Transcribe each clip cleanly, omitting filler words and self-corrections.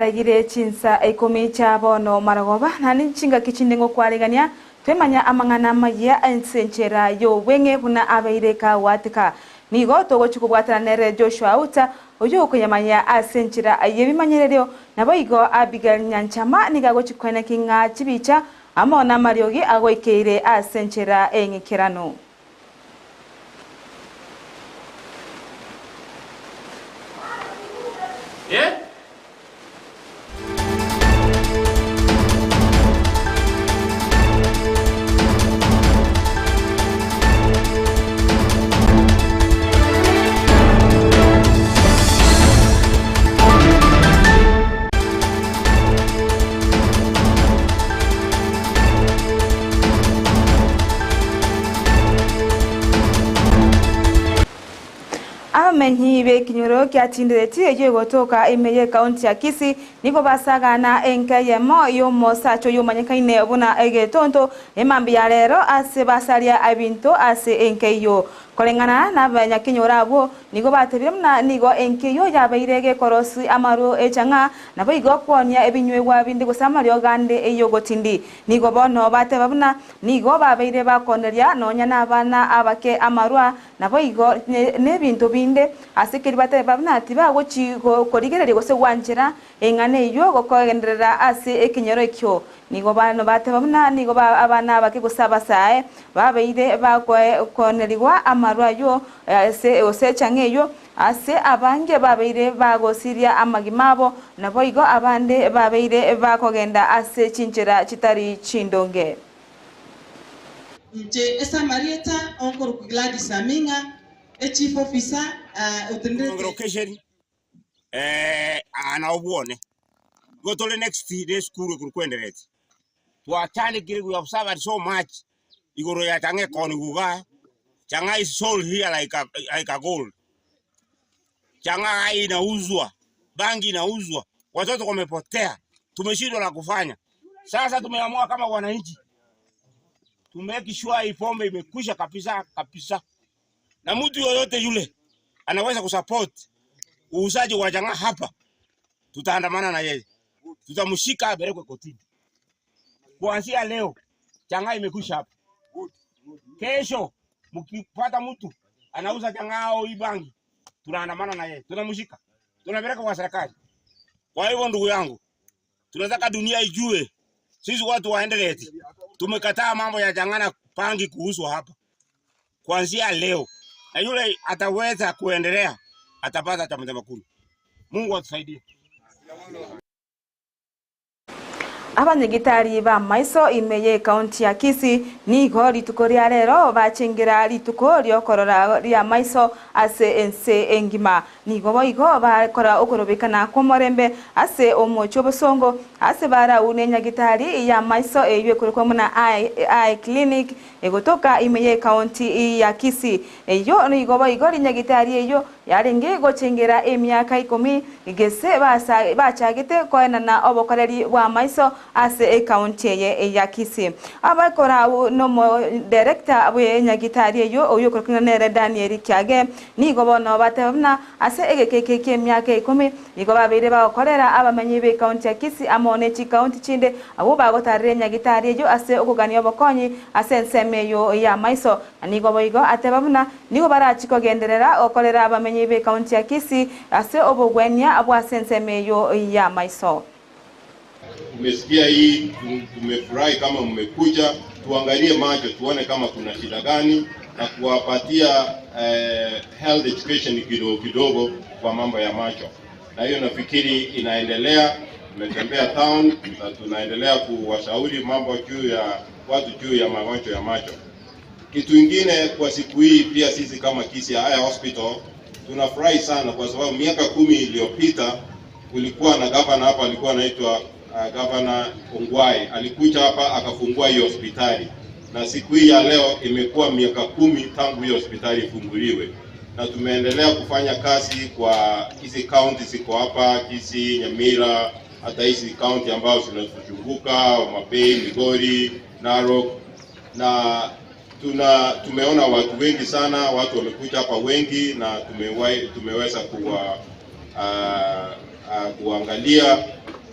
Raigire chinsa ikomi chia bono marogoba, naende chingaki chinde ngokwarigania, twemanya amang'ana amayia ense enchera y'obweng'e buna abeire kagwatika. Nigo togochia kobwatana nere Joshua Auta, oyio okoyamanya ase enchera y'ebimanyererio, naboigo Abigail Nyanchama nigo agochia koenekia ng'a chibicha amo namariogi agoikeire ase enchera eng'ikeranu. Abamenyi b'ekenyoro kia Tindereti eyio egotoka ime y'ekaunti ya Kisii nigo basagana enka eyemo y'omosacha oyio omanyekaine buna egetonto emambia ya rero ase basaria ebinto ase enka eyio. Koreng'ana nabanyakenyoro abwo Nigo batebire buna nigo enki eyio yabeire gekorosi amaru echang'a, naboigo kwonia ebinywegwa binde gose amariogo ande ey'ogotindi. Nigo bono bateba buna nigo babeire bakoneria nonya nabana abake amarwa, naboigo nebinto binde, ase keria bateba buna tibagochi korigereria gose gwanchera eng'ana eyio gokogenderera ase ekenyoro ekio. Nigo bono bateba buna nigo abana abake gose abasae babeire bakonerigwa amarwa ayio ase gose echang'a eyio, ase abange babeire bagosiria amagima abo, naboigo abande babeire bakogenda ase chinchera chitari chindonge. Inche ase amarieta onkorokwa Gladys Aming'a, echief officer otenenete. Location aa nao bwone, igo tore next ne esukuru ekorwa kwendereti, twachandekire we have suffered so much igoro ya chang'aa ekoniwa igaa, chang'aa is sold here like a like a gold, chang'aa inauzwa, bangi inauzwa, watoto wamepotea, tumeshindwa la kufanya. Sasa tumeamua kama wananchi to make sure hii pombe imekwisha kabisa kabisa, na mtu yoyote yule anaweza kusupport uuzaji wa chang'aa hapa, tutaandamana na yeye, tutamshika apelekwe kotini. Kuanzia leo chang'aa imekwisha hapa. Kesho mkipata mtu anauza chang'aa au hii bangi, tunaandamana na yeye, tunamshika, tunapeleka kwa serikali. Kwa hivyo ndugu yangu, tunataka dunia ijue sisi watu wa Eldoret tumekataa mambo ya chang'aa na bangi kuuzwa hapa kuanzia leo, na yule ataweza kuendelea atapata cha mtema kuni. Mungu atusaidie. Abanyagitari b'amaiso ime y'ekaunti ya Kisii nigo rituko ria rero bachengera rituko riokorora ri'amaiso ase ense engima. Nigo boigo bakora okorobekana kw'omorembe ase omochie obosongo ase barau nenyagitari y'amaiso eyio ekorokwa buna Eye Clinic egotoka ime y'ekaunti ya Kisii. Eyio nigo boigo rinyagitari eyio yarenge gochengera emiaka ikomi gese bachagete koenana obokoreri bw'amaiso ase ekaunti eye ya Kisii. Abakorau nomoderekta bw'enyagitari eyio oyio okorokwa ng'a nere Daniel Kiage nigo bono bateba buna ase egeka eke ki'emiaka ikomi nigo babeire bagokorera abamenyi b'ekaunti ya Kisii amo ne chikaunti chinde abwo bagotarera enyagitari eyio ase okogania obokonyi ase ensemo eyio y'amaiso. Na nigo boigo ateba buna nigo barachie kogenderera gokorera abamenyi b'ekaunti ya Kisii ase obogwenia bw'ase ensemo eyio y'amaiso. Tumesikia hii, tumefurahi kama mmekuja, tuangalie macho tuone kama kuna shida gani na kuwapatia eh, health education kidogo kidogo kwa mambo ya macho, na hiyo nafikiri inaendelea. Tumetembea town na tunaendelea kuwashauri mambo juu ya watu juu ya magonjwa ya macho. Kitu ingine kwa siku hii pia sisi kama Kisii Eye Hospital tunafurahi sana kwa sababu miaka 10 iliyopita kulikuwa na gavana hapa alikuwa anaitwa Gavana Ongwae, alikuja hapa akafungua hiyo hospitali, na siku hii ya leo imekuwa miaka 10 tangu hiyo hospitali ifunguliwe, na tumeendelea kufanya kazi kwa hizi kaunti ziko hapa Kisii, Nyamira, hata hizi kaunti ambazo zinatuzunguka Homa Bay, Migori, Narok, na tumeona watu wengi sana, watu wamekuja hapa wengi na tumeweza kuangalia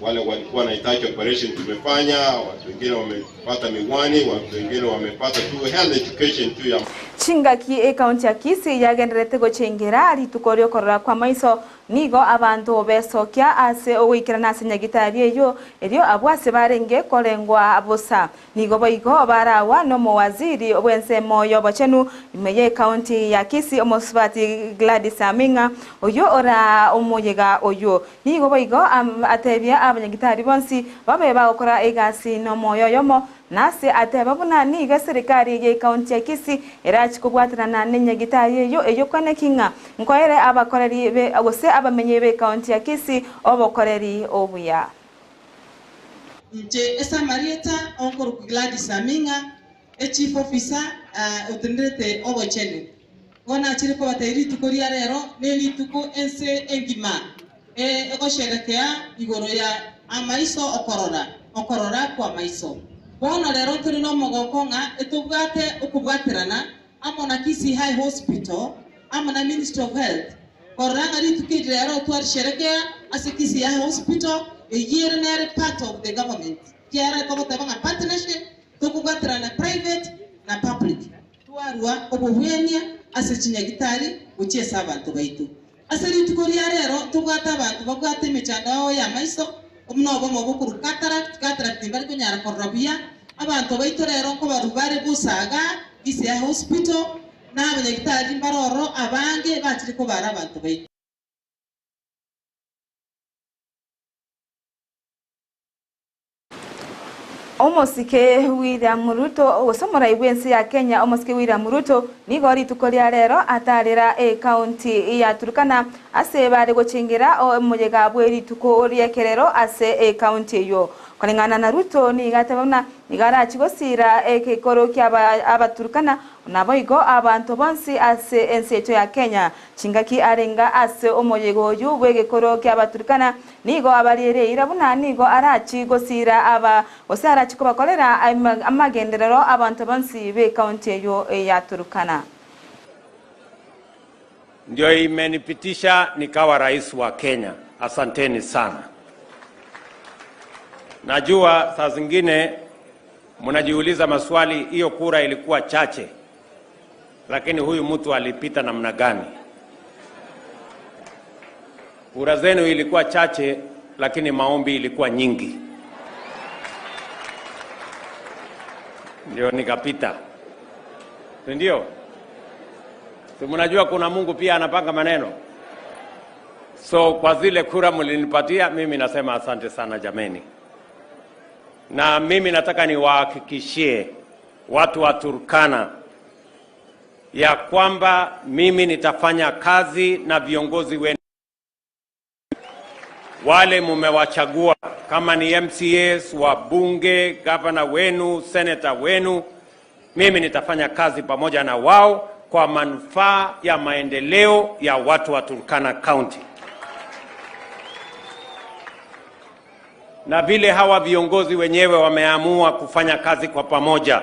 Wale walikuwa wanahitaji operation tumefanya, watu wengine wamepata miwani, watu wengine wamepata tu health education tu ya Chingaki ekaunti ya Kisii yagenderete gochengera rituko riokorora kwa maiso nigo abanto besokia ase ogoikerana ase nyagitari eyo erio abwo ase barenge korengwa bosa nigo boigo barawa nomowaziri bw'ensemo y'obochenu ime ya ekaunti ya Kisii omosubati Gladys Aminga oyo ora omoyega oyo nigo boigo atebia abanyagitari bonsi babe bagokora egasi nomoyo oyomo nase ateba buna nigo eserikari ya ekaunti ya Kisii erachi kobwaterana na enyagitari eyo eyo kwaneking'a nkoere abakoreri be gose abamenyi be ekaunti ya Kisii obokoreri obuya. Nche esamarieta onkoro Gladys Aminga e chief officer otenderete obochenu bono achire kobatebia rituko ria rero ne rituko ense engima egosherekea igoro ya amaiso okorora okorora kwa maiso bono rero turi nomogoko ng'a etobwate okobwaterana amo na Kisii High Hospital amo na Ministry of Health korora ng'a rituko eri rero twarisherekea ase Kisii High Hospital eyere nere part of the government kiara togoteba ng'a partnership tokobwaterana private na public twarwa obobwenia ase chinyagitari gochiesa abanto baitu ase rituko ria rero tobwate abanto babwate emechando yao ya maiso omuno obomo bokuru cataract cataract bari konyara korora buya abanto baitu rero nkobaru bare busaga Kisii High Hospital na abanyagitari mbaroro abange bachire kobara abanto baitu. Omosike William Ruto gose omorai bw'ense ya Kenya omosike William Ruto nigo rituko ria rero atarera ekaunti ya Turkana ase bare gochengera omoyega bwe rituko riekerero ase ekaunti eyo koreng'ana na Ruto nigo ateba buna nigo arachi gosira ekekoro kia abaturkana nabo igo abanto bonsi ase ense eto ya Kenya chingaki arenga ase omoyega oyu bw'egekoro kia abaturkana nigo abariereire buna nigo arachi gosira aba gose arachi kobakorera amagenderero abantu bonsi be kaunti eyo ya Turkana. Ndio imenipitisha nikawa rais wa Kenya. Asanteni sana. Najua saa zingine mnajiuliza maswali, hiyo kura ilikuwa chache, lakini huyu mtu alipita namna gani? Kura zenu ilikuwa chache, lakini maombi ilikuwa nyingi, ndio nikapita, si ndio? Si mnajua kuna Mungu pia anapanga maneno. So kwa zile kura mlinipatia mimi nasema asante sana jameni, na mimi nataka niwahakikishie watu wa Turkana ya kwamba mimi nitafanya kazi na viongozi wenu wale mumewachagua, kama ni MCAs, wabunge, gavana wenu, seneta wenu, mimi nitafanya kazi pamoja na wao kwa manufaa ya maendeleo ya watu wa Turkana County. Na vile hawa viongozi wenyewe wameamua kufanya kazi kwa pamoja,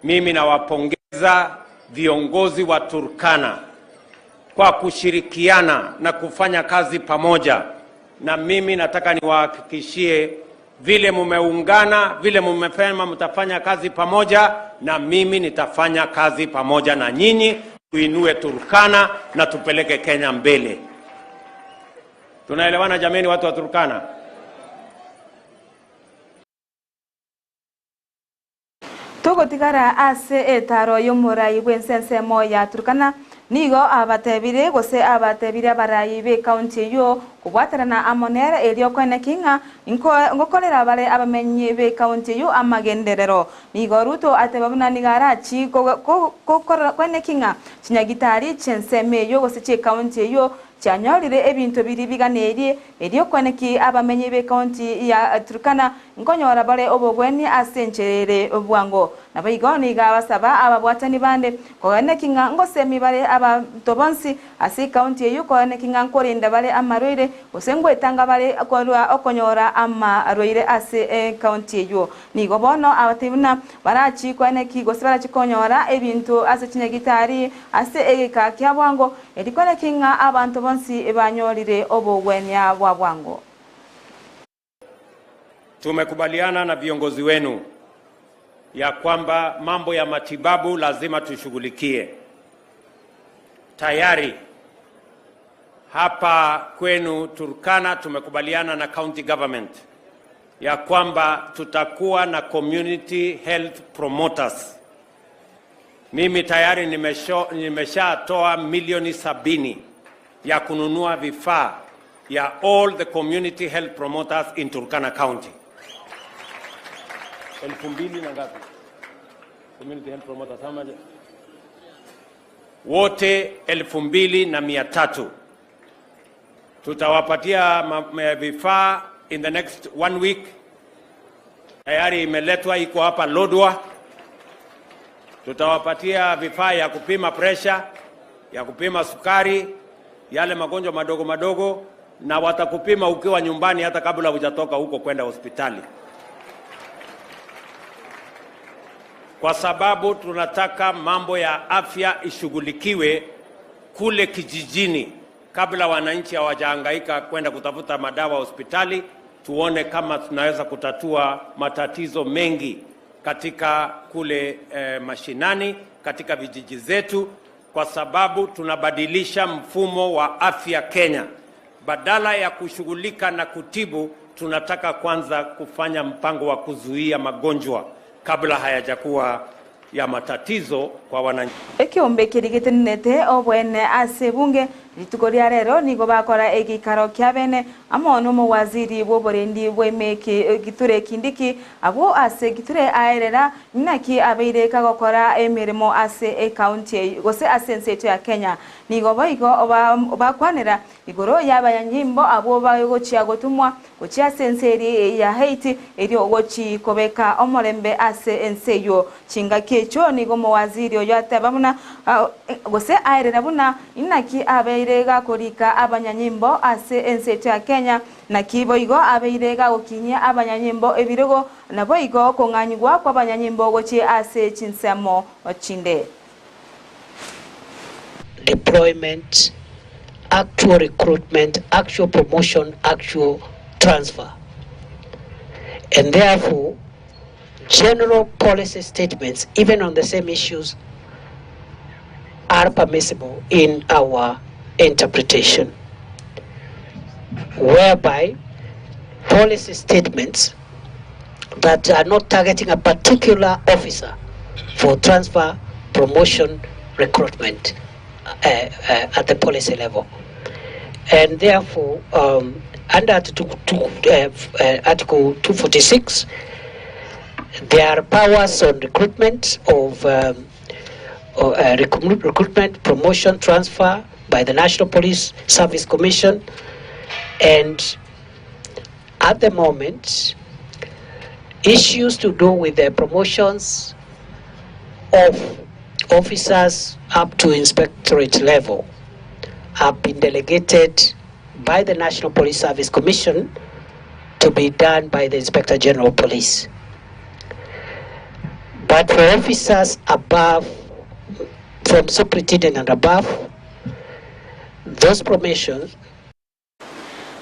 mimi nawapongeza viongozi wa Turkana kwa kushirikiana na kufanya kazi pamoja. Na mimi nataka niwahakikishie vile mumeungana, vile mumesema mtafanya kazi pamoja, na mimi nitafanya kazi pamoja na nyinyi, tuinue Turkana na tupeleke Kenya mbele. Tunaelewana jameni, watu wa Turkana? Tugotigara ase etaro y'omorai bw'ensensemo ya Turkana nigo abatebire gose abatebire abarai be kaunti eyo kobwaterana amo nere erio koeneki ng'a ngokorera bare abamenyi be kaunti eyo amagenderero nigo Ruto ateba buna nigo arachi koeneki ng'a chinyagitari chiensemo eyo gose chiekaunti eyo chianyorire ebinto biri biganerie erio koeneki abamenyi be kaunti ya Turkana nkonyora bare obogweni ase encherere bwango nabo igo nigo abasaba ababwatani bande koeneki ng'a ngosemi bare abanto bonsi ase ekaunti eyo koeneki ng'a nkorinda bare amarwaire gose ngwetanga bare korwa okonyora amarwaire ase ekaunti eyo nigo bono abatebi buna barachi koeneki gose barachi konyora ebinto ase chinyagitari ase egeka kia bwango eri koeneki ng'a abanto bonsi banyorire obogwenia bwa bwango. Tumekubaliana na viongozi wenu ya kwamba mambo ya matibabu lazima tushughulikie. Tayari hapa kwenu Turkana tumekubaliana na county government ya kwamba tutakuwa na community health promoters. Mimi tayari nimeshatoa milioni 70 ya kununua vifaa ya all the community health promoters in Turkana County. 2000 na ngapi? Community health promoters how much? Wote 2300 tutawapatia vifaa in the next one week. Tayari imeletwa iko hapa Lodwar. Tutawapatia vifaa ya kupima pressure, ya kupima sukari, yale magonjwa madogo madogo, na watakupima ukiwa nyumbani hata kabla hujatoka huko kwenda hospitali, kwa sababu tunataka mambo ya afya ishughulikiwe kule kijijini kabla wananchi hawajahangaika kwenda kutafuta madawa hospitali. Tuone kama tunaweza kutatua matatizo mengi katika kule mashinani, katika vijiji zetu, kwa sababu tunabadilisha mfumo wa afya Kenya. Badala ya kushughulika na kutibu, tunataka kwanza kufanya mpango wa kuzuia magonjwa kabla hayajakuwa ya matatizo kwa wananchi. Ekiombe keria getenenete obwene ase ebunge rituko ria rero nigo bakora egikaro kia bene amo na omowaziri bwa oborendi bwa emeki Kithure Kindiki abwo ase Kithure aerera naki abeire kagokora emeremo ase ecounty eye gose ase ense eto ya Kenya. Nigo boigo bakwanera igoro y'abanyanyimbo abwo bagochia gotumwa gochia ase ense eri ya Haiti erio gochi kobeka omorembe ase ense eywo. Chingaki echio nigo omowaziri oyo ateba buna gose aerera buna inaki abeire gakorika abanyanyimbo ase ense eto ya Kenya naki boigo abeire gagokinyia abanyanyimbo ebirogo naboigo okong'anyigwa kwa abanyanyimbo gochia ase chinsemo chinde. Deployment, actual recruitment, actual promotion, actual transfer. And therefore, general policy statements, even on the same issues, are permissible in our interpretation, whereby policy statements that are not targeting a particular officer for transfer, promotion, recruitment at the policy level. And therefore, under Article 246, there are powers on recruitment of recruitment, promotion, transfer by the National Police Service Commission. And at the moment, issues to do with the promotions of officers up to inspectorate level have been delegated by the National Police Service Commission to be done by the Inspector General of Police. But for officers above, from superintendent and above, those promotions.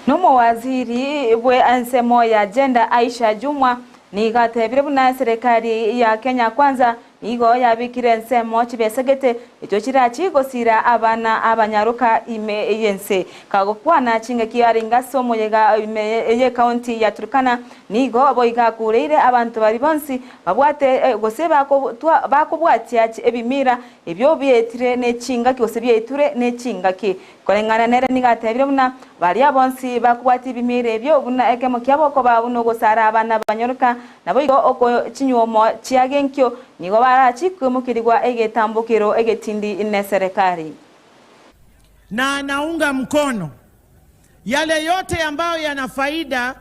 Nomowaziri bwe ensemo ya Gender Aisha Jumwa nigo atebire buna eserekari ya Kenya Kwanza nigo yabikire ensemo chibesegete echio chirachi gosira abana abanyaroka ime yense. Kagokwana chingaki aringa ase omoyega ime ye county ya Turkana nigo boiga akureire abanto bari bonsi babwate gose bakobwatia ebimira ebio bietire ne chingaki gose bieture ne chingaki. Koreng'ana nere nigo atebire buna baria bonsi bakobwatia ebimira ebio buna ekemo kiabo okoba buna ogosara abana banyoroka nabo igo oko chinyuomo chiagenkio nigo barachi kwimukirigwa egetambukiro egetindi ne serikali. Na anaunga mkono yale yote ambayo yana faida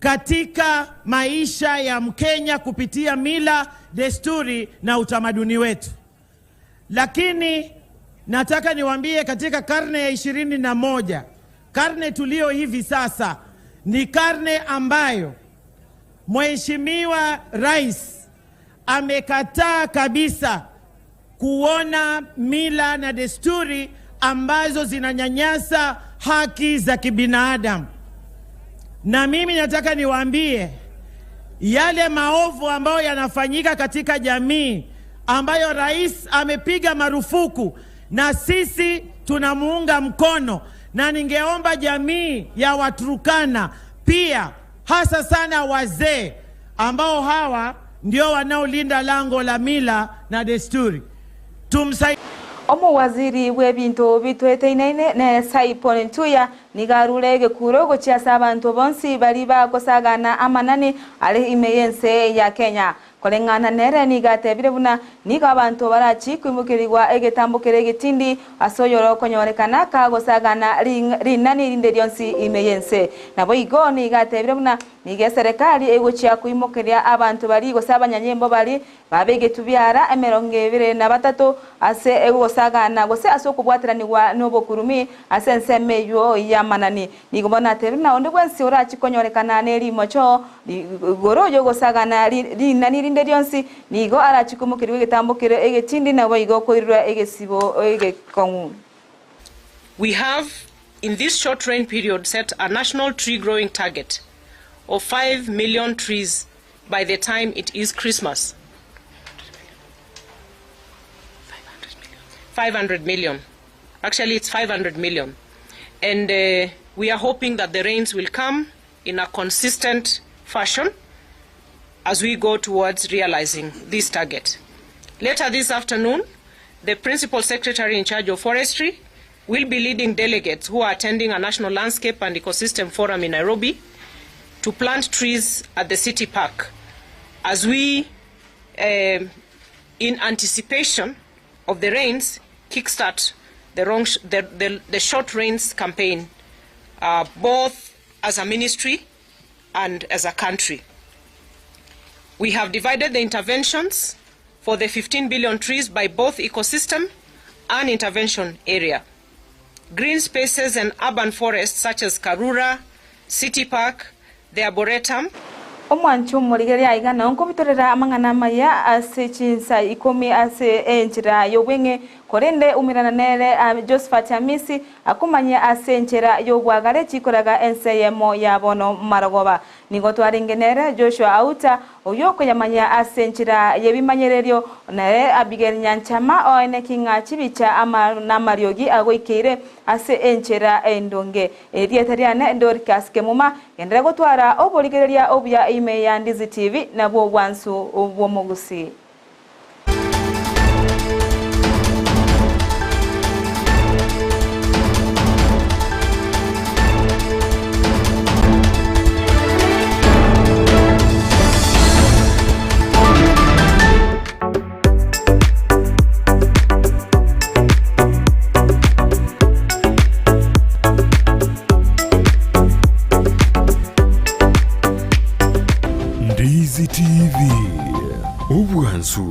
katika maisha ya Mkenya kupitia mila, desturi na utamaduni wetu. Lakini nataka niwaambie katika karne ya 21, karne tulio hivi sasa ni karne ambayo Mheshimiwa Rais amekataa kabisa kuona mila na desturi ambazo zinanyanyasa haki za kibinadamu. Na mimi nataka niwaambie Yale maovu ambayo yanafanyika katika jamii ambayo rais amepiga marufuku na sisi tunamuunga mkono, na ningeomba jamii ya Waturkana pia, hasa sana wazee ambao hawa ndio wanaolinda lango la mila na desturi, tumsaidie. Omowaziri bw'ebinto bitweteinaine nere Saipon Ntuya nigo arure egekuro gochia ase abanto bonsi baria bagosagana amanani are ime y'ense ya Kenya. Koreng'ana nere nigo atebire buna nigo abanto barachi koimokerigwa egetambo kere egetindi ase oyore okonyorekana kagosagana rinani rinde rionsi ime y'ense. Naboigo nigo atebire buna nigo eserekari egochia koimokeria abanto baria gose abanyanyimbo baria Babegetwe biara 23 ase ogosagana gose ase okobwateranigwa nobokurumi ase ensemo eyio y'amanani. Nigo bono atebire na onde bwensi orachie konyorekana ne rimocho igoro y'ogosagana rinani rinde rionsi, nigo arachie koimokerigwa egetambo kere egetindi naboigo koirerwa egesibo egekong'u. We have in this short rain period set a national tree growing target of 5 million trees by the time it is Christmas. 500 million. Actually, it's 500 million. And uh, we are hoping that the rains will come in a consistent fashion as we go towards realizing this target. Later this afternoon, the Principal Secretary in charge of forestry will be leading delegates who are attending a National Landscape and Ecosystem Forum in Nairobi to plant trees at the city park as we, in anticipation of the rains, kickstart the, wrong, the short rains campaign, both as a ministry and as a country. We have divided the interventions for the 15 billion trees by both ecosystem and intervention area. Green spaces and urban forests such as Karura, City Park, the Arboretum. Omwanchi omorigereria aiga nao nkobitorera amang'ana amaya ase chinsa ikomi ase enchera y'obweng'e, korende umerana nere Josephat Amisi akomanya ase enchera y'obwagare chikoraga ense eyemo ya bono marogoba. Nigo twarenge nere Joshua Auta oyio okoyamanya ase enchera y'ebimanyererio nere Abigail Nyanchama oeneki ng'a chibicha ama namariogi agoikeire ase enchera endonge. Erieta riane Dorcas Kemuma, genderera gotwara oborigereria obuya ime ya Ndizi TV nabwo obwansu bw'omogusii. Ndizi TV, obwansu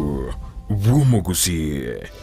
bw'omogusii.